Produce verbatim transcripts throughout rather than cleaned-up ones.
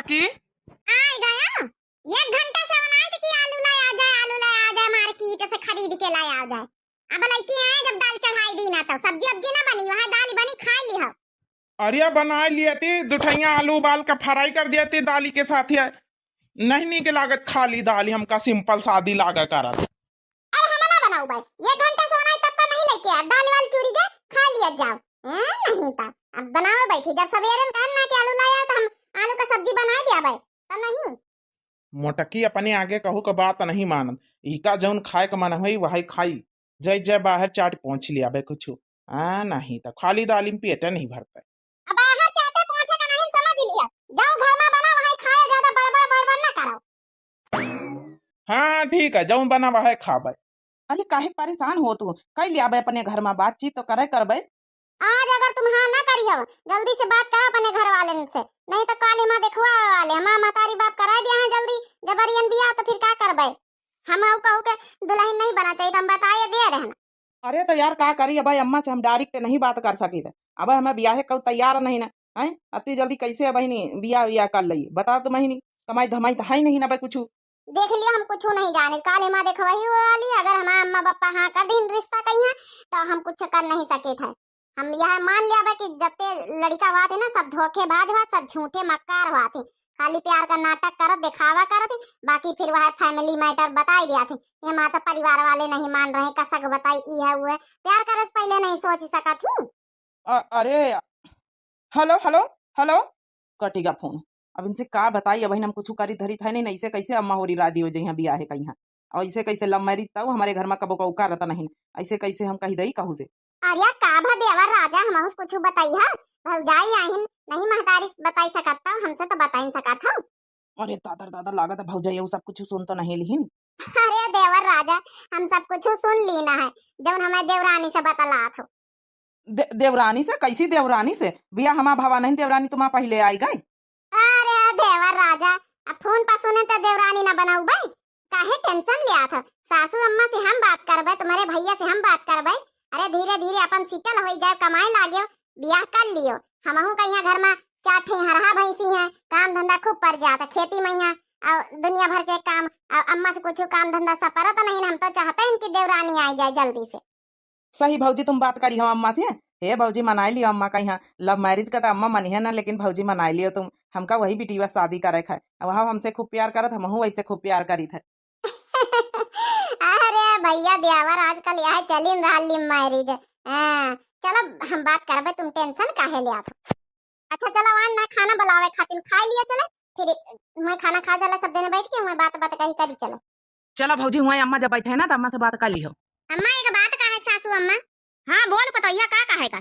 लड़की? आइ गया। एक घंटा से ओनाइत कि आलू लाया जाए, आलू लाया जाए, मार्केट से खरीद के लाया जाए। अब लइके आए, जब दाल चढ़ाई दी ना, तो सब्जी अब्जी ना बनी, वह दाल बनी, खाइ लिहो। अरे, बनाइ लियती, दुठइया आलू उबाल के फ्राई कर दियती दाली के साथ। ये नहीं नीक लागत खाली दाली, हमका सिंपल सादी लागा करत। अब हम ना बनाउबै, एक घंटा से ओनाइत तब तो नहीं लइके आए, दाल वाल चूरी के खाइ लिया जाओ। हैं, नहीं तो अब बनावे बैठी, जब सवेरे में कहन ना कि आलू लाया, तो हम आलू का सब्जी बनाइ दियाबै, तो नहीं। मोटकी अपने आगे कहू के बात नहीं मानत। इका जौन खाए के मन होई, वही खाई। जय जय बाहर चाट पहुँच लियाबे कुछु। आ, नहीं तो खाली दाली में पेटे नहीं भरता। अब बाहर चाटे पहुँचे का नहीं समझ लिया। जौन घर में बना, वही खाए, ज्यादा बड़बड़, बड़बड़ ना करो। हाँ, ठीक है, जौन बना वही खाबे। अरे, काहे परेशान हो तू? कइ लियाबे अपने घर में, बातचीत तो करे करबे। आज अगर तुम हाँ ना करिहो, जल्दी से बात करो अपने घर वालेन से, नहीं तो काली माँ देखवा वाले, हमार महतारी बाप कराइ दिया है जल्दी जबरियन बियाह, तो फिर का करबे? हम अउ कहू के दुलहिन नहीं बना चाहिए, तो हम बताए दे रहन। अरे तो यार, का करी, अब अम्मा से हम direct नहीं बात कर सकी थे। अब हमें बियाहे कउ तैयार नहीं ना, हैं? अति जल्दी कैसे अब बहिनी बियाह वियाह कर लई? बताओ तो बहिनी, कमाई धमाई तो है नहीं ना भाई कुछ। देख लियो, हम कुछ नहीं जाने, काली माँ देखवही वाली, अगर हमार अम्मा पापा हाँ कर दिन रिश्ता कहिया, तो हम कुछ कर नहीं सके थे। हम यह मान लिया बा कि जत्ते लड़िका हुआ थे ना, सब धोखेबाज हुआ, सब झूठे मक्कार हुआ थे, खाली प्यार का नाटक करत, दिखावा करत ही, बाकी फिर वह family matter बताई दिया थे। ये माता परिवार वाले नहीं मान रहे, कसक बताई, ई है, वो है। प्यार करे से पहले नहीं सोच सकत ही। अ-, अरे, hello, hello, hello, कटिगा फोन। अब इनसे का बताई, अब हम कुछ करी धरी थे नहीं, ऐसे कैसे अम्मा होरी राजी हो जइहाँ बियाहे कहिया। और ऐसे कैसे love marriage तउ हमारे घर में कबो कउ करत नहीं, ऐसे कैसे हम कहि दई कहू से। अरे का भा देवर राजा, हमहू से कुछ बताई है, भौजाई आहिन, नहीं महतारी से बताई सकत, तब हमसे तो बताई सकत हो। अरे दादर दादर, लागत है भौजाई वो सब कुछ सुन तो नहीं लिहिन। अरे देवर राजा, हम सब कुछ सुन लीना है, जौन हमें देवरानी से बतलात हो। दे-, देवरानी से? कैसी देवरानी से? बियाह हमार भवा नहीं, देवरानी तुम्हार पहिले आइ गई। अरे देवर राजा, अब फोन पर सुने तो देवरानी ना बनउबे, काहे tension लियात हो? सासू अम्मा से हम बात करबे, तुम्हारे भैया से हम बात करबे। अरे धीरे धीरे अपन settle होई जाए, कमाए लाग्यो, बियाह कर लियो। हमहू कहिया घर में चार ठे हरहा भैंसी हैं, काम धंधा खूब पड़ जात है, खेती मैया और दुनिया भर के काम, और अम्मा से कुछ काम धंधा सब परत नहीं, हम तो चाहते हैं कि देवरानी आइ जाए जल्दी से। सही भौजी, तुम बात करी हो अम्मा से। हे भौजी, मनाई लियो अम्मा का यहाँ love marriage का तो अम्मा मनिहे ना, लेकिन भौजी मनाई लियो तुम। हमका वही बिटिया से शादी करे है। अब वह हमसे खूब प्यार करत, हमहू वैसे खूब प्यार करी थे। अरे भैया देवर, आजकल यह चलिन रहा love marriage। हाँ, चलो हम बात करबे, तुम tension काहे लियात हो? अच्छा चलो, आन ना खाना बनावे खातिर, खाई लिया चले, फिर मैं खाना खा जाला, सब जने बैठ के मैं बात बात कही करी चलो। चलो भौजी, हुआं अम्मा जब बैठे हैं ना, तो अम्मा से बात कर लिहो। अम्मा, एक बात कहे सासू अम्मा। हाँ, बोल पतोहिया, का कहे का?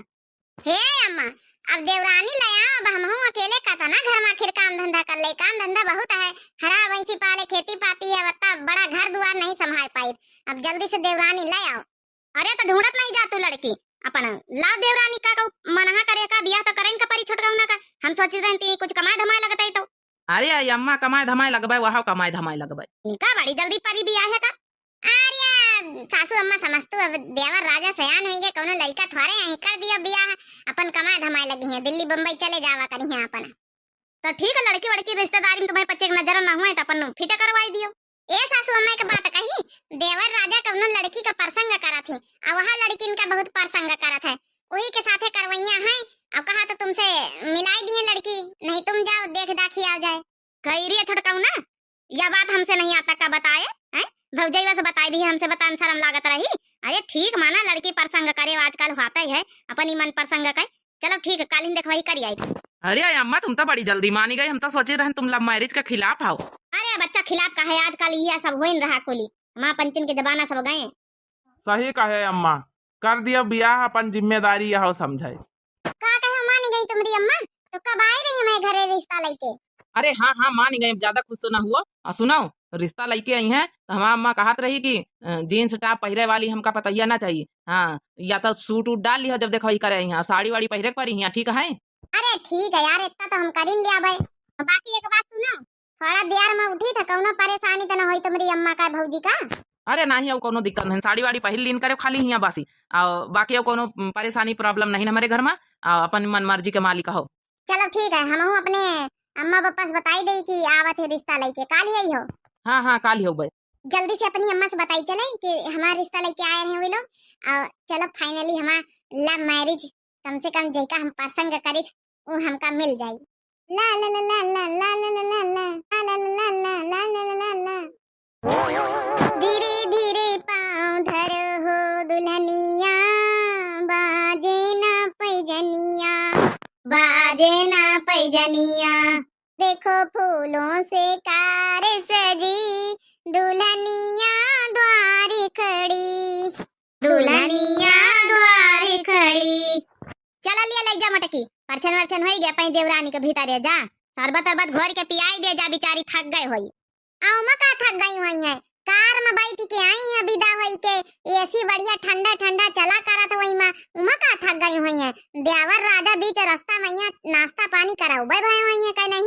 हे अम्मा, अब देवरानी ले आओ, अब हमहू अकेले का था ना घर में, आखिर काम धंधा कर ले, काम धंधा बहुत है, हरा भैंसी पाले, खेती पाती है, बता बड़ा घर दुआर नहीं संभाल पाई, अब जल्दी से देवरानी ले आओ। अरे तो ढूंढत नहीं जा तू लड़की, अपन ला देवरानी का कहू मनहा करे का, बियाह तो करेन का परी छोटकउना का, हम सोचित रहन ती कुछ कमाए धमाए लगत है तो। अरे आई अम्मा, कमाए धमाए लगबे, वहाव कमाए धमाए लगबे। इनका बड़ी जल्दी परी बियाह है का? अरे सासू अम्मा समझतू, अब देवर राजा सयान हुई गए, कौनो लड़का थोड़े यहीं कर दियो बियाह, अपन कमाए धमाए लगी हैं, दिल्ली बम्बई चले जावा करी हैं अपन। तो ठीक है, लड़की वड़की रिश्तेदारी में तुम्हें पच्चे के नजर ना हुए तो अपन फिटे करवाई दियो। ए सासू अम्मा एक बात कही, देवर राजा कौनो लड़की का प्रसंग करत ही, आ वह लड़की इनका बहुत प्रसंग करत है, वही के साथे करवैया है। अब कहा तो तुमसे मिलाई दिए लड़की, नहीं तुम जाओ देख दाखी आ जाए। कही रिया छोटकउना, यह बात हमसे नहीं आता का बताए, हैं? भौजैया से बताई दी, हमसे बतान शर्म लागत रही। अरे ठीक माना, लड़की प्रसंग करे, आजकल होता ही है, अपनी मन प्रसंग के। चलो ठीक है, कालिन देखवाई करी आई। अरे अम्मा, तुम तो बड़ी जल्दी मानी गई, हम तो सोचे रहन तुम love marriage के खिलाफ हो। अरे बच्चा, खिलाफ का है, आजकल यह सब होइन रहा कुली, माँ पंचन के जमाना सब गए। सही कहे अम्मा, कर दियो बियाह, अपन जिम्मेदारी यह समझे। का कहे मानी गई तुम्हारी अम्मा, तो कब आई रही हमें घरे रिश्ता लेके? अरे हाँ हाँ, मानी गई, अब ज्यादा खुश तो ना हुआ। और सुनो, रिश्ता लेके आई हैं तो हमार अम्मा कहत रही कि अ, jeans top पहिरे वाली हमका पतोहिया ना चाहिए। हाँ, या तो suit वूट डाल लिहो जब देखो ही करे आई हैं, और साड़ी वाड़ी पहिरे के परी हियाँ, ठीक है? अरे ठीक है यार, इतना तो हम करिन लिया भाई। बाकी एक बात सुनो, थोड़ा देर में उठी था, कौनो परेशानी तो ना होई तुम्हारी अम्मा का भौजी का? अरे नहीं, अब कौनो दिक्कत नहीं, साड़ी वाड़ी पहिर लीन करे खाली हियाँ बसी, और बाकी अब कौनो परेशानी problem नहीं हमारे घर में, और अपन मन मर्जी के मालिक हो। चलो ठीक है, हमहू अपने अम्मा पापा से बताई दे कि आवत है रिश्ता लइके, काल ही आई हो। हाँ, हाँ, काल ही हो बे। जल्दी से अपनी अम्मा से बताई चले कि हमार रिश्ता लइके आए हैं वे लोग। और चलो finally हमार love marriage, कम से कम जेका हम पसंद करी वो हमका मिल जाई। ला ला ला ला ला। धीरे धीरे पाँव धरो हो दुल्हनिया, बाजे ना पैजनिया, बाजे ना पैजनिया। देखो फूलों से कार सजी, दुल्हनिया द्वार खड़ी, दुल्हनिया द्वार खड़ी। चला लिया लइ जा मटकी, परछन वरछन होई गया, पै देवरानी के भीतर जा, शरबत अरबत घोर के पियाई दे जा, बिचारी थक गए होई। आ उमा का थक गई हुई है, कार में बैठ के आई है विदा होई के, AC बढ़िया ठंडा ठंडा चला करत हुई मा, उमा का थक गई हुई है। देवर राजा बीच रास्ता में यहाँ नाश्ता पानी कराउबे भए हुई है, कहे नहीं?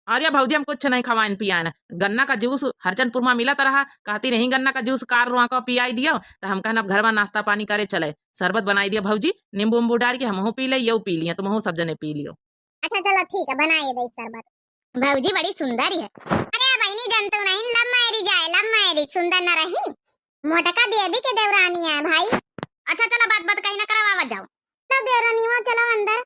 अरे भौजी, हम कुछ नहीं खवाइन पियाइन, गन्ना का जूस हरचंदपुर मा मिलत रहा, कहती नहीं गन्ना का जूस कार रुआ को पियाई दियो, तो हम कहन अब घर में नाश्ता पानी करे चले, शरबत बनाई दियो भौजी, नींबू उम्बू डाल के हमहू पी ले, यऊ पी लियो, तुमहू सब जने पी लियो। अच्छा चलो ठीक है, बनाए दे शरबत। भौजी बड़ी सुंदर है। अरे बहिनी, जनतू नहीं, love marriage आए, love marriage, सुंदर न रही। मोटका देवी के देवरानी है भाई। अच्छा चलो, बात बात कहीं ना करावा जाओ। तो देवरानी वहाँ चलो अंदर।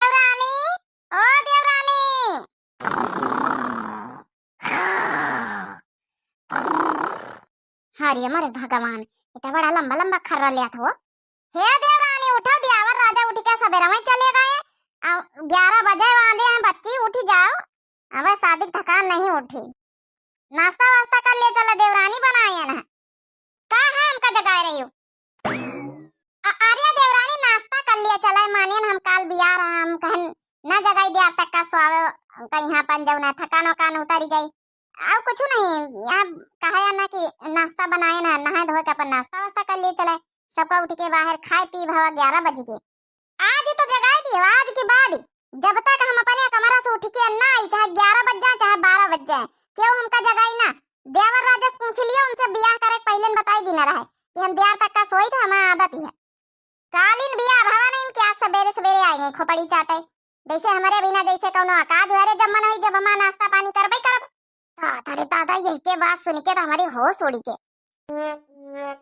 देवरानी, ओ देवरानी। अरे मोरे भगवान, इतना बड़ा लंबा लंबा खर्रा लिया था वो। हे देवरानी, उठो, दियावर राजा उठ के सबेरा में चले गए। अब ग्यारह बजे वाले हैं बच्ची, उठ जाओ। अब शादी की थकान नहीं उठी। नाश्ता वास्ता कर ले चलो, देवरानी बनाए ना। का है हमका जगाए रही हो? अ-, अरे देवरानी, नाश्ता कर लिया चला, मानियन हम काल बियाह रहा, हम कहन ना जगाई दिया तक का स्वावे, कहीं अपन जौन है थकान वकान उतरी जाई। और कुछ नहीं, यहाँ कहा या ना कि नाश्ता बनाए ना, नहाए धोए के अपन नाश्ता वास्ता कर लिए चले। सबका उठ के बाहर खाए पी भवा ग्यारह बज के। आज ही तो जगाए दियो, आज के बाद जब तक हम अपने कमरा से उठ के ना आई, चाहे ग्यारह बज जाए, चाहे बारह बज जाए, क्यों हमका जगाई ना। देवर राजा से पूछ लियो, उनसे बियाह करे के पहले न बताई दीना रहे कि हम देर तक का सोई थे, हमार आदत ही है। कालीन बियाह भवा नहीं कि आज सबेरे सबेरे आएंगे खोपड़ी चाटे, जैसे हमारे बिना जैसे कौनो अकाज हुआ रे, जब मन होई जब हमार नाश्ता पानी करबे करब। दादा रे दादा, यही के बात सुन के तो हमारी होश उड़ी के।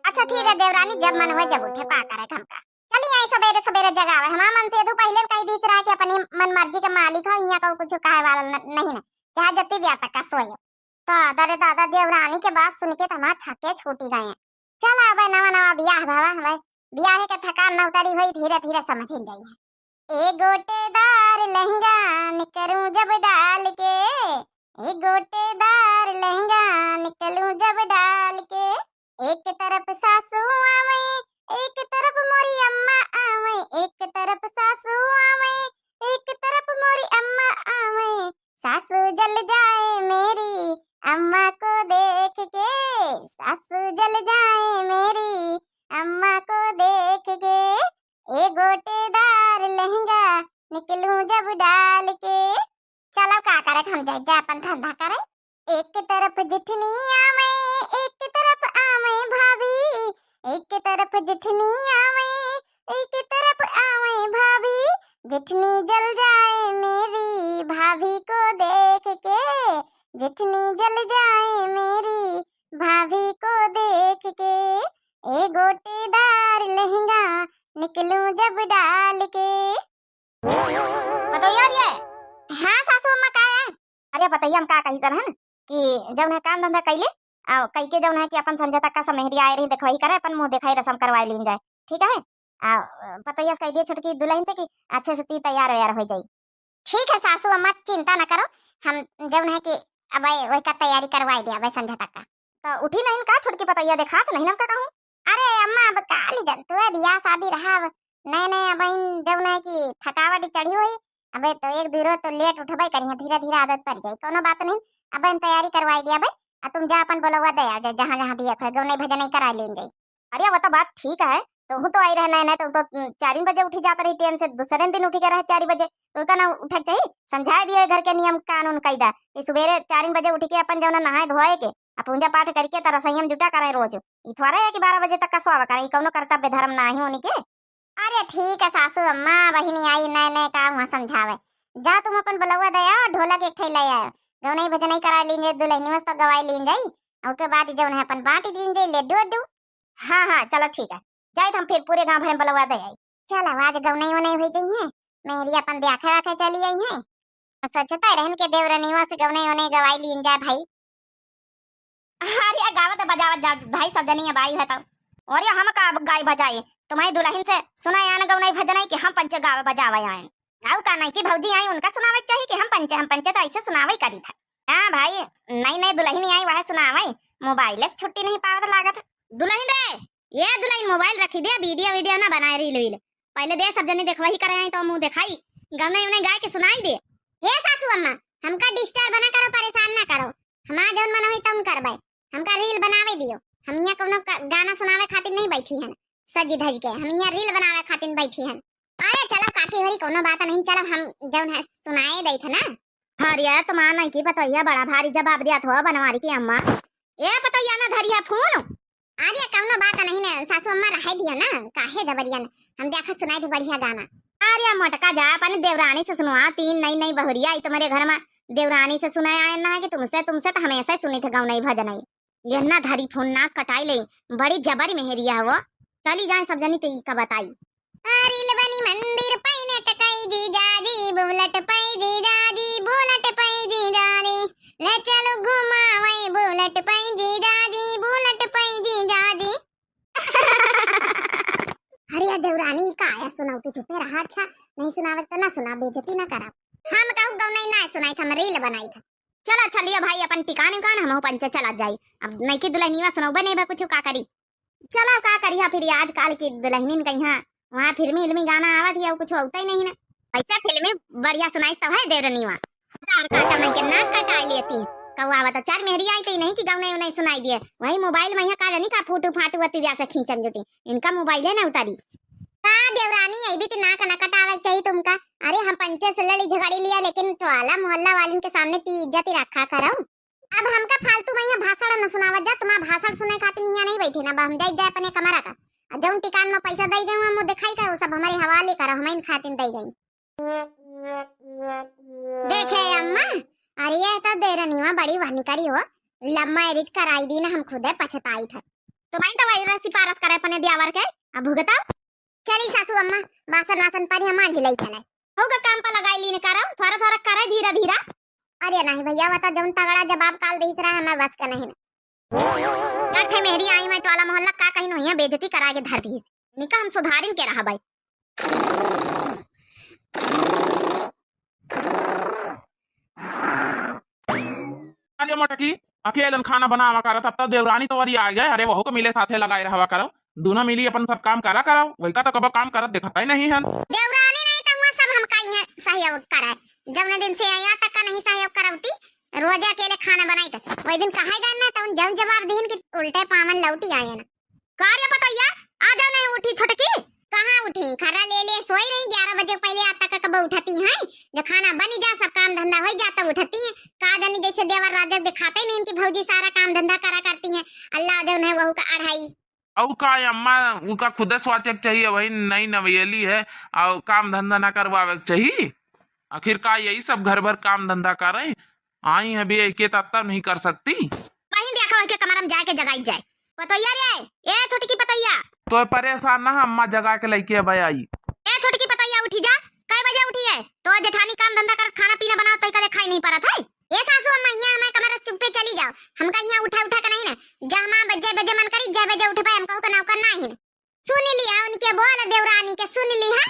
अच्छा ठीक है देवरानी, जब मन होए जब उठे, का करे हमका। चली आई सबेरे सबेरे जगावे, हमार मन से तू पहले कही दीस रहा कि अपनी मन मर्जी के मालिक हो, यहाँ को कुछ कहे वाला न-, नहीं ना, चाहे जत्ती देर तक का सोए। दादा रे दादा, देवरानी के बात सुन के तो हमार छक्के छूटी गए हैं। चल अब नवा नवा बियाह भवा, हमारे बियाह के थकान न उतरी हुई, धीरे धीरे समझ ही जाइए। ए गोटेदार लहंगा निकरूं जब डाल के, ए गोटेदार लहंगा निकलूं जब डाल के, एक तरफ सासू आवे, एक तरफ मोरी अम्मा आवे, एक तरफ सासू आवे, एक तरफ मोरी अम्मा आवे। सासू जल जाए मेरी अम्मा को देख के, सासू जल जाए मेरी अम्मा को देख के, ए गोटेदार लहंगा निकलूं जब डाल के। चलो का करे, हम जाए जा अपन धंधा करे। एक तरफ जिठनी आवे, एक तरफ आवे भाभी, एक तरफ जिठनी आवे, एक तरफ आवे भाभी, जिठनी जल जाए मेरी भाभी को देख के, जिठनी जल जाए मेरी भाभी को देख के, ए गोटेदार लहंगा निकलूं जब डाल के। पतोहिया रे। हाँ सासू अम्मा, का है? अरे पतोहिया, हम का कही तरहन कि जौन है काम धंधा कैले, आ कई के जौन है कि अपन संझा तक का सब मेहरी आए रही, देखवाई करे, अपन मुंह देखाई रसम करवाए लीन जाए, ठीक है? आ पतोहिया से कह दिए छोटकी दुल्हन से कि अच्छे से ती तैयार वैयार हो जाई। ठीक है सासू अम्मा, चिंता न करो, हम जौन है कि अब वही का तैयारी करवाई दे अब संझा तक का। तो उठी नहीं का छोटकी पतोहिया, देखात नहीं ना का कहूँ। अरे अम्मा, अब काली जन तू है, बियाह शादी रहा, अब नए नए अब इन जौन है कि थकावट चढ़ी हुई, अबे तो एक दो रोज तो लेट उठबे करिए, धीरे धीरे आदत पड़ जाई, कोनो बात नहीं। अब हम तैयारी करवाई दिया भाई, आ तुम जा अपन बोलवा दे आ जाए, जहाँ जहाँ दिया खोए गौने भजन ही करा लेन जाई। अरे वो तो बात ठीक है, तो हूँ तो आई रहे नए नए, तो, तो चार बजे उठी जात रही टेम से, दूसरे दिन उठी के रहे चार बजे, तो का ना उठक चाहिए, समझाए दिए घर के नियम कानून कायदा कि सुबेरे चार बजे उठ के अपन जौन नहाए धोए के आ पूजा पाठ करके त रसोईया में जुटा करे रोज। ई थोड़ा है कि बारह बजे तक का सोवा करें, ई कौनो कर्तव्य धर्म नाही उनके। अरे ठीक है सासू अम्मा, बहिनी आई नए नए का हुआ समझावे। जा तुम अपन बलौआ दे आओ, ढोलक एक ठे ले आओ, गौनई भजनई करा लीन जाई, दुलहनियो से तो गवाई लीन जाई, ओके बाद जौन है अपन बांट दीन जाई लड्डू अड्डू। हाँ हाँ चलो ठीक है, जाइत हम फिर पूरे गांव भर में बलौआ दे आई। चलो आज गौनई उनई हुई जाई है, मेहरी अपन देखे वाखे चली आई है, सोचते रहन के देवरनियों से गौनई उनई गवाई लीन जाए भाई। अरे गावत बजावत जा भाई, सब जनी अब आई है तब। अरे हम का गाई बजाई, तुम्हारी दुलहिन से सुनाए आन गौनई भजनई कि हम पंचे गावे बजावे आए। गाऊ का नहीं कि भौजी आई उनका सुनावे के चाहिए कि हम पंचे, हम पंचे तो ऐसे सुनावे करी था। हाँ भाई, नई नई दुलहिन आई वह सुनावे, मोबाइल से छुट्टी नहीं पावत लागत। दुलहिन रे, ये दुलहिन मोबाइल रखी दे, वीडियो वीडियो ना बनाए रील वील। पहले दे सब जनी देखवा ही करे आई तो मुँह देखाई, गौनई उनई गाय के सुनाई दे। हे सासू अम्मा, हमका डिस्टर्ब ना करो, परेशान ना करो, हमार जौन मन होई तौन करबै। हमका रील बनावे दियो। हम यहाँ कौनो क-, गाना सुनावे खातिर नहीं बैठी हन सजी धज के, हम यहाँ रील बनावे खातिर बैठी हन। अरे चलो काकी होरी कौनो बात नहीं, चलो हम जौन है सुनाए देत है ना। अरे यार तुम्हार नहीं की पतोहिया बड़ा भारी जवाब दिया थो बनवारी की अम्मा। ए पतोहिया ना धरी है फोन। अरे कौनो बात नहीं ने सासू अम्मा रहे दियो ना, काहे जबरियन, हम देखा सुनाए दे बढ़िया गाना। अरे मोटका जा अपन देवरानी से सुनवा, तीन नई नई बहुरिया आई तुम्हारे घर में, देवरानी से सुनाए आए ना है कि तुमसे, तुमसे तो हमेशा ही सुनी थे गौनई भजनई। ये ना धरी फोन नाक कटाई ले, बड़ी जबरी मेहरिया है वो। चली जाए सब जनी ते ई का बताई। आ, रील बनी मंदिर पै नटकाई जीजाजी, बुलेट पै जीजाजी, बुलेट पै जीजाजी, ले चलो घुमावे बुलेट पै जीजाजी, बुलेट पै जीजाजी। अरे यार देवरानी, का है सुनाओ, तू चुपे रहा। अच्छा, नहीं सुनावे तो ना सुना, बेइज्जती ना करा। हम कहू गौनई ना सुनाई था, हम रील बनाई था। चला, चलिए भाई, अपन टिकान उकान, हमहू पंचे चला जाई। अब नईकी दुलहनिया सुनौबे नहीं बा कुछ, का करी? चला, का करिहा फिर, आजकल की दुलहनिन कहिया वहाँ फिल्मी इल्मी गाना आवत ही, कुछ होता ही नहीं ना। ऐसे फिल्मी बढ़िया सुनाइस तब है देवरनिया। तार काटा मन के नाक कटाई लेती। कौआ आवत चार मेहरी आई तो नहीं कि गौनई उनई सुनाई दिए, वही मोबाइल में यहाँ का जानी का फूटू फाटू अति दिया से खींचन जुटी। इनका मोबाइल है ना उतारी। का देवरानी, यही भी तो नाक ना कटावे के चाहिए तुमका। अरे हम पंचे से लड़ी झगड़ी लिया, लेकिन टोला मोहल्ला वालिन के सामने ती इज्जत ही रखा करो। अब हमका फालतू में यहाँ भाषण न सुनावत जा, तुम्हारा भाषण सुने खातिर यहाँ नहीं बैठे ना, अब हम जाई जाए अपने कमरा का। और जौन टिकान में पैसा दई गई, हम दिखाई का, वो सब हमारे हवाले करो, हम इन खातिर दई गई। देखे अम्मा, अरे ये तो देरनिया बड़ी वहनी करी हो, लव मैरिज कराई दी ना, हम खुदे पछताई थे। तो भाई तो वही रसी पारस करे अपने दियावर के, अब भुगता। चली सासू अम्मा, बासन वासन पर हम मांझ लई चले। होगा काम पर लगाई लीन करो, थोड़ा थोड़ा करे धीरा धीरा। अरे नहीं भैया, वो तो जौन तगड़ा जवाब काल दीस रहा, हमें बस का नहीं ना। चार ठे मेहरी आई, मैं टोला मोहल्ला का कहीं नहीं है, बेइज्जती करा के धर दी। निका हम सुधारिन के रहा भाई। अरे मोटकी, अकेलन खाना बनावा करत, अब तो देवरानी तोरी आ गए। अरे वहू को मिले साथे लगाए रहवा करो, दोनों मिली अपन सब काम करा करो। वही का तो कबो काम करत देखता ही नहीं है। देवरानी नहीं तो हुआ सब हम का ही है सहयोग करे। जौने दिन से यहाँ तक का नहीं सहयोग करौती, रोजे अकेले खाना बनाई तो वही दिन कहा गए ना, तो उन जौन जवाब दीन कि उल्टे पावन लौटी आए ना। का रे पतोहिया, आ जा नहीं उठी छोटकी। कहाँ उठी? खर्रा ले ले सोई रही, ग्यारह बजे के पहले आज तक कब उठती हैं? जो खाना बनी जा, सब काम धंधा होई जा, तब उठती हैं। का जानी जैसे देवर राजा दिखाते ही नहीं इनकी भौजी सारा काम धंधा करा करती हैं। अल्लाह जो उन्हें वहू का अढ़ाई। और का अम्मा, उनका खुद सोचे के चाहिए, वही नई नवेली है और काम धंधा ना करवावे के चाहिए। आखिर का यही सब घर भर काम धंधा करे? आई है भी, एके तत्ता नहीं कर सकती। वहीं देखा वहीं के कमरा में जाके जगाई जाए। पतोहिया रे, ए छोटकी पतोहिया। तो परेशान ना, अम्मा जगा के लइके अब आई। ए छोटकी पतोहिया उठी जा, कै बजे उठी है? तो जेठानी काम धंधा करत, खाना पीना बनाओ, तई कदे खाई नहीं परत है। ए सासू अम्मा, यहाँ हमारे कमरा से चुप्पे चली जाओ, हमका यहाँ उठा उठा के नहीं ना, जहाँ बजे बजे मन करी, जय बजे उठबे, हम कहू के नौकर ना ही। सुन लिया उनके बोल, देवरानी के सुन लिया।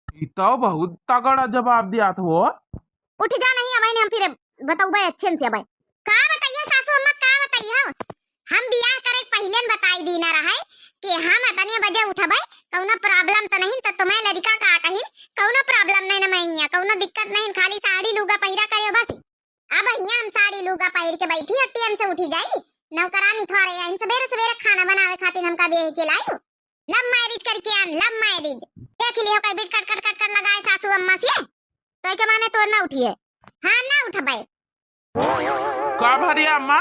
ई तो बहुत तगड़ा जवाब दिया था वो। उठ जा नहीं, अबे ने हम फिर बतौबे अच्छे से अबे। का बताइए सासू अम्मा, का बताइए? हम बियाह करे के पहिले न बताई दीना रहे कि हम अतने बजे उठबे, कौनो problem तो नहीं, तो तुम्हें लड़का का कहिन, कौनो problem नहीं न मैनिया, कौनो दिक्कत नहीं, खाली साड़ी लूगा पहिरा करियो बस। अब हियां हम साड़ी लूगा पहिर के बैठी और टेम से उठी जाई। नौकरानी थोड़े हैं, सबेरे सबेरे खाना बनावे खातिर हमका बेह के लाई। Love marriage करके आन, love marriage। देख लियो कई बिट कट कट कट कट लगाए सासू अम्मा से। तो के माने तोर ना उठिए? हाँ, ना उठबे। का भरी अम्मा?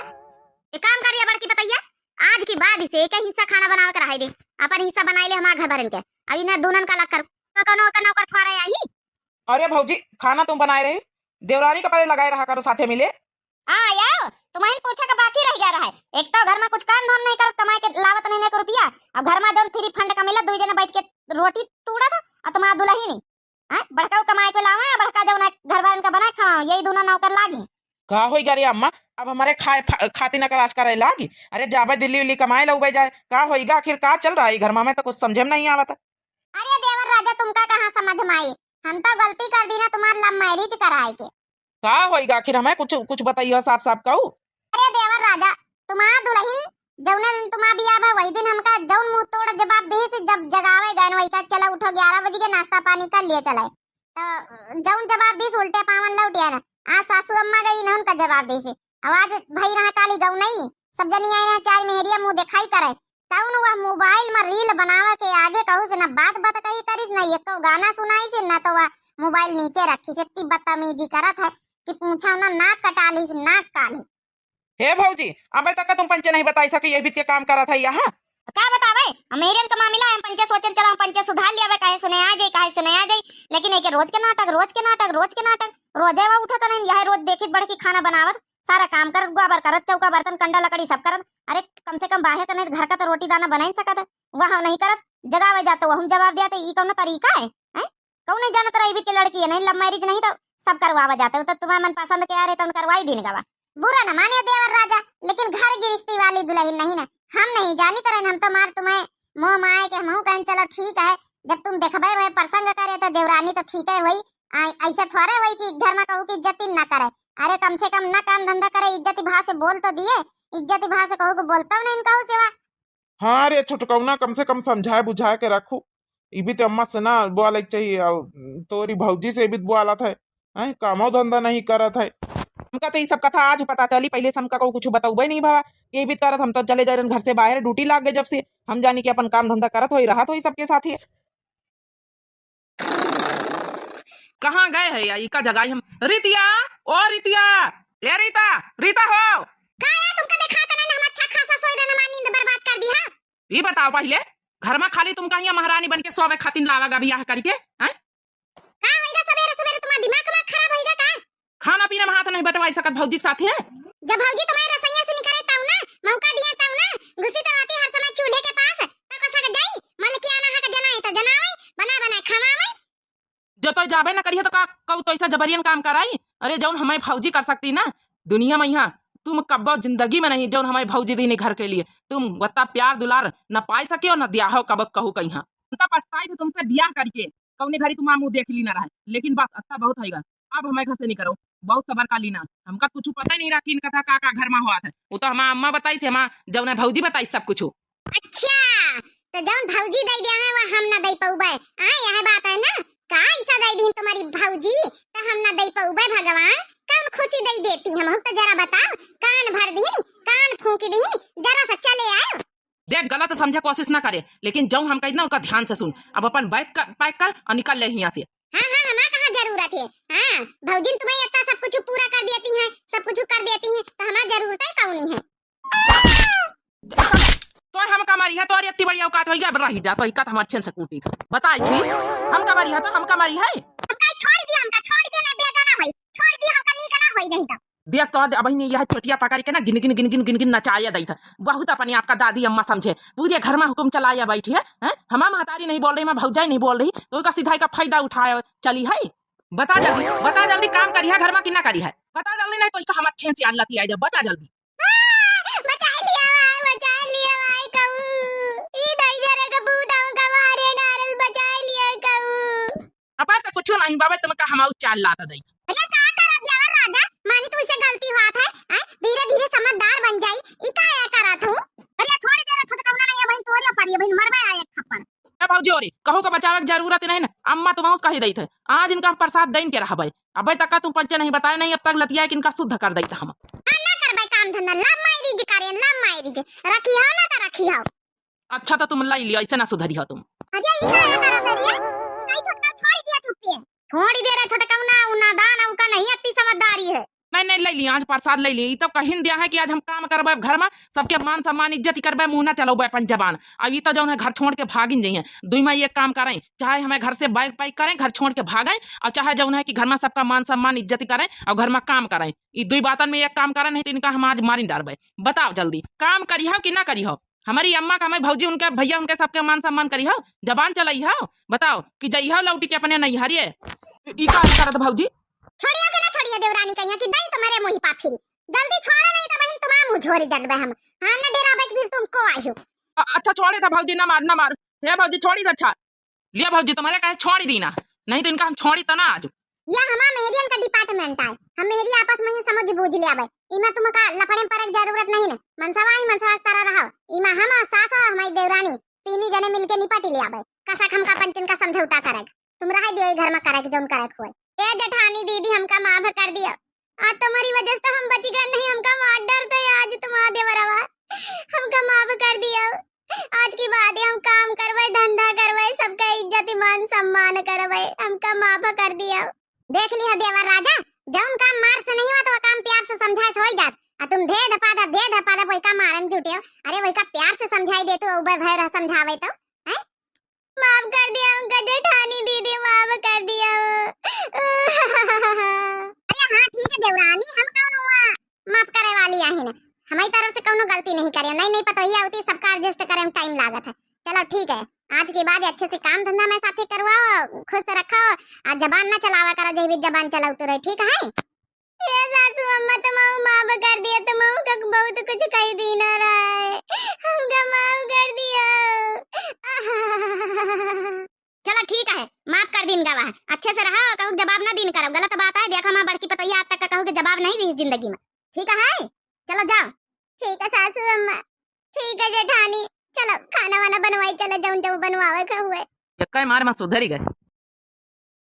एक काम करिए बड़की पतैया, आज की बाद इसे एक हिस्सा खाना बनावे के रहे दे, अपन हिस्सा बनाए ले हमार घर भरन के। अब इन्हें दोनन का अलग कर, तो कौनो ओकर नौकर थोड़ा आई। अरे भौजी, खाना तुम बनाए रहे, देवरानी का पहले लगाए रहा करो साथे मिले। हाँ यार, तुम्हें पूछे का बाकी रह गया रहा है। एक तो घर में कुछ काम धाम नहीं करत, कमाए के लावत नहीं एक रुपया, और घर में जौन फ्री फंड का मिलत, दुई जने बैठ के रोटी तोड़त, और तुम्हारा दुल्हन ही, हैं, बड़का कमाए के लावे, और बड़का जौन घर वालन का बनाए खावा, यही दोनों नौकर लागी। का होई गा रे अम्मा, अब हमारे खाए फा-, खातिर नकरास करे लागी? अरे जाबे दिल्ली उल्ली कमाए लउबे जाए, का होई गा? आखिर का चल रहा है घर में, हमें तो कुछ समझे में नहीं आवत। अरे देवर राजा, तुमका कहाँ समझ में आई, हम तो गलती कर दी ना तुम्हार लव मैरिज कराए के। का होई गा आखिर, हमें कुछ, कुछ बताइयो साफ साफ कहू। अरे देवर राजा, तुम्हार दुल्हन जौने दिन तुम्हार बियाह भा वही दिन हमका जौन मुंह तोड़ जवाब दी से, जब जगावे गए वही का, "चला उठो, ग्यारह बजे के नाश्ता पानी कर लिए चलाए।" तो जौन जवाब दी से उल्टे पावन लौट आए ना। आज सासू अम्मा गई ना उनका जवाब दी से। अब आज भाई रहा काली गऊ नहीं, सब जनी आई रहा चाय मेहरिया मुंह दिखाई करे। तउन वह मोबाइल में रील बनावे के आगे कहू से ना बात बात कही करिस, ना एको गाना सुनाई से, ना तो वह मोबाइल नीचे रखी से। इतनी बदतमीजी करत है कि पूछो ना, नाक कटा ली से, नाक काली। हे भौजी, अबे तक तुम पंचे नहीं बताई सकी, ये बीत के काम करत है यहाँ। का बतावे, हम मेहरियन का मामला है, हम पंचे सोचन चला, हम पंचे सुधार लिया, काहे सुने आ जाई, काहे सुने आ जाई, लेकिन एक रोज के नाटक, रोज के नाटक, रोज के नाटक, रोजे वह उठत नहीं, यह रोज देखित बढ़ के खाना बनावत, सारा काम करत, गोबर करत, चौका बर्तन कंडा लकड़ी सब करत। अरे कम से कम बाहे त नहीं घर का तो रोटी दाना बना ही सकत है, वह नहीं करत, जगावे जात वह हम जवाब दिया, तो ई कौनो तरीका है, हैं? कौन नहीं जानत रही बीत के लड़की है, नहीं लव मैरिज नहीं तो सब करवावा जात है, तो तुम्हें मन पसंद के आ रहे तो करवाई दिन गवा। बुरा न माने देवर राजा, लेकिन घर गिरस्ती वाली दुल्हन नहीं ना, हम नहीं जानी तरह, हम तो मार तुम्हें मोह माए के हमहू कहन चलो ठीक है, जब तुम देखबे वह प्रसंग करे तो देवरानी तो ठीक है वही, आ, ऐसा थोड़े होई कि घर में कहू कि इज्जत ही ना करे। अरे कम से कम ना काम धंधा करे, इज्जत भाव से बोल तो दिए, इज्जत भाव से कहू कि बोलता नहीं कहू सेवा। हाँ रे छोटकौना, कम से कम समझाए बुझाए के रखू। इबित अम्मा से ना बोले के चाहिए, और तोरी भौजी से इबित बोलत है, हैं? कामो धंधा नहीं करत है। हमका तो ई सब कथा आज पता चली, पहले से हमका को कुछ बतौबे नहीं भवा। ये इबित करत हम तो चले जाए रहन घर से बाहर, ड्यूटी लाग गए जब से। हम जानी कि अपन काम धंधा करत होई, रहत होई सबके साथ ही। कहाँ गए है या इका जगाई हम? रितिया, ओ रितिया, ए रीता, रीता हो। का यार तुमका देखात नहीं, हम अच्छा खासा सोई रहन, हमार नींद बर्बाद कर दी है। ई बताओ पहले, घर में खाली तुम कहिया महारानी बन के सोवे खातिर लावा गा बियाह करके, हैं? का होइगा सबेरे सबेरे तुम्हार दिमाग वाग खराब होइगा का? खाना पीना में हाथ नहीं बटवाई सकत भौजी के साथ है। जब भौजी तुम्हारे रसोइया से निकले तब ना, मौका दिया तब ना, घुसी तो रहती हर समय चूल्हे के पास, तो कसा के जाई, मलकियाना है के जनाई तो जनाई, बना बना खवावे। जो तो जाबे ना करिए तो का कहू तो ऐसा जबरियन काम कराई? अरे जौन हमारी भौजी कर सकती ना दुनिया में यहाँ, तुम कब्बो जिंदगी में नहीं जौन हमारी भौजी दीनी घर के लिए। तुम वत्ता प्यार दुलार न पाई सके और न दिया हो कब कहू कहीं। हम तो पछताई थी तुमसे बियाह करके, कौने घड़ी तुम्हारा मुंह देख ली ना रहे, लेकिन बस अत्ता बहुत होइगा। अब हमें घर से निकरो, बहुत सबर का लीना, हमका कुछ पता ही नहीं रहा कि इनका था का का घर में हुआ था। वो तो हमार अम्मा बताई से, हमार जौन है भौजी बताई सब कुछ। अच्छा, तो जौन भौजी दे दिया है वो हम ना दे पौबे। हाँ यह बात है ना, का ऐसा दे दी तुम्हारी भौजी तो हम ना दे पौबे। भगवान कौन खुशी दे देती हम, हम तो जरा बताओ, कान भर दी, कान फूंक दी, जरा सा चले आयो। देख गलत समझे कोशिश ना करे, लेकिन जौन हम कही ना ओका ध्यान से सुन। अब अपन बैग का पैक कर और निकल ले यहाँ से। हाँ हाँ, हमार कहाँ जरूरत है? हाँ, भौजिन तुम्हें इतना सब कुछ पूरा कर देती हैं, सब कुछ कर देती हैं, तो हमार जरूरत है कौन है? तो हम का मारी है, तोरी इतनी बड़ी औकात होइगा, अब रही जा, तो इका तो हम अच्छे से कूटी। बताई थी, हम का मारी है, तो हम का मारी है। हमका छोड़ दिया, हमका छोड़ दिया, ना बेगा ना होई, छोड़ दिया, हमका नीक ना होई नहीं तो। देख तो अब यह चोटिया पकड़ के ना गिन गिन गिन गिन गिन गिन नचाया दई था। बहुत अपने आप का दादी अम्मा समझे, पूरे घर में हुक्म चलाया बैठी है, हैं? हमार महतारी नहीं बोल रही, हमार भौजाई नहीं बोल रही, तो का सीधा का फायदा उठाया चली है। बता जल्दी, बता जल्दी, काम करी है घर में कि ना करी है? बता जल्दी, नहीं तो इका हम अच्छे से अल्लाह ती आई दे। बता जल्दी। बचा लिया भाई, बचा लिया भाई, कहू। ई दई जरे के भूत हमका मारे डारल, बचा लिया कहू। अब तो कुछ नहीं बाबा, तुमका हम चाल लाता दई। अरे का करत यार राजा, मानी तू इसे गलती हुआ था, हैं? धीरे धीरे समझदार बन जाई। ई का या करत हूँ? अरे छोड़ दे रे, छोटकौना नहीं है बहन, तोरे परी है बहन, मरबे आ एक थप्पड़। ए भौजी, ओरे कहू का बचावे के जरूरत नहीं ना, अम्मा तुम कही दई थे, आज इनका हम प्रसाद दइन के रहबे। अबे तक का तुम पंचे नहीं बताए नहीं, अब तक लतिया के इनका शुद्ध कर दई थे हम। हाँ, ना करबे काम धंधा, love marriage करे, love marriage। रखी हो ना तो रखी हो। अच्छा तो तुम लाई लियो, ऐसे ना सुधरी हो तुम। अरे ई का करत रे? काई छोटका छोड़ दिया चुप्पे। छोड़ दे रे छोटकौना, उ नादान, उका नहीं अति समझदारी है। नहीं, नहीं, लइ ली, आज प्रसाद लइ ली। ई तो कहिन दिया है कि आज हम काम करबे घर मा, सबके मान सम्मान इज्जत ही करबे, मुँह ना चलउबे अपन जबान। अब ई तो जउन है घर छोड़ के भागिन जइहैं। दुइ मा एक काम करैं, चाहे हमें घर से bag pack करैं, घर छोड़ के भागैं, अउर चाहे जउन है कि घर मा सबका मान सम्मान इज्जत ही करैं अउर घर मा काम करैं। ई दुइ बातन मा एक काम करैं, नहीं तो इनका हम आज मारिन डारबे। बताओ जल्दी, काम करिहौ कि ना करिहौ? हमरी अम्मा का, हमरी भौजी, उनके भइया, उनके सबके मान सम्मान करिहौ, जबान चलइहौ। बताओ कि जइहौ लौटी के अपने नैहरिए। ई का करत भौजी? छोड़िहौ कि ना छोड़िहौ देवरानी कहिया कि दई तुम्हरे मुँह पा फिरी। जल्दी छोड़ो नहीं तो बहिन तुम्हारा मुँह झोरी जरबे हम। हाँ ना डेराबे कि फिर तुमको आइहौ। अ-, अच्छा छोड़ी दा भौजी, ना मार, ना मार। हे भौजी छोड़ी दा, अच्छा। लिया भौजी, तुम्हरे कहे छोड़ी दीना, नहीं तो इनका हम छोड़ी तो ना आज। या हमार मेहरियन का department आए, हम मेहरी आपस मा ही समझ बूझ लियाबे। इमा तुमका लफड़े मा पड़े के जरूरत नहीं न। मनसवा ही मनसवा की तरह रहो। इमा हम अउर सास अउर हमरी देवरानी तीनी जने मिलके निपट लियाबे। कसक हमका पंचन का समझौता करेक। तुम रह दियो ई घर मा करेक जउन करेक होए। ए जेठानी दीदी हमका माफ कर दियो। आज तुम्हरी वजह से तो हम बची गए नहीं, हमका मार डारते आज तुम्हारा देवरवा। हमका माफ कर दियो। आज की बाद हम काम करबे, धंधा करबे, सबका इज्जत, मान, सम्मान करबे, हमका माफ कर दियो। देख लिहौ देवर राजा, जउन काम मार से नहीं होत, वह काम प्यार से समझाए से होइ जात। अ तुम धे धपा धा, धे धपा धा, वही का मारे मा जुटे हो। अरे वही का प्यार से समझाई देतू, उबे भय रह समझावे तो, हैं? माफ कर दिया हमका जेठानी दीदी, माफ कर दिया। अरे हाँ ठीक है देवरानी, हम कउन हुआ माफ करे वाली आहिन? हमरी तरफ से कउनो गलती नहीं करे, नई नई पतोहिया होती, सबका adjust करे मा time लागत है। चलो ठीक है, आज के बाद अच्छे से काम धंधा मा साथे करवाओ, खुश रखो, अउर जबान ना चलावा करो, जब भी जबान चलाउत रहे, ठीक है? ए सासू अम्मा, तुमहू माफ कर दिया, तुमहू का बहुत कुछ कही दीना रहे, हमका माफ कर दिया। चलो ठीक है, माफ कर दीन गवा है, अच्छे से रहा, कहू के जवाब ना दीन करब, गलत बात है। देखा हमार बड़की पतोहिया आज तक का कहू के जवाब नहीं दी जिंदगी मा, ठीक है? चलो जाओ। ठीक है सासू अम्मा, ठीक है जेठानी, चलो खाना वाना बनवाई, चलो जउन जउन बनवावे के हुए। एक्कै मार मा सुधरी गए।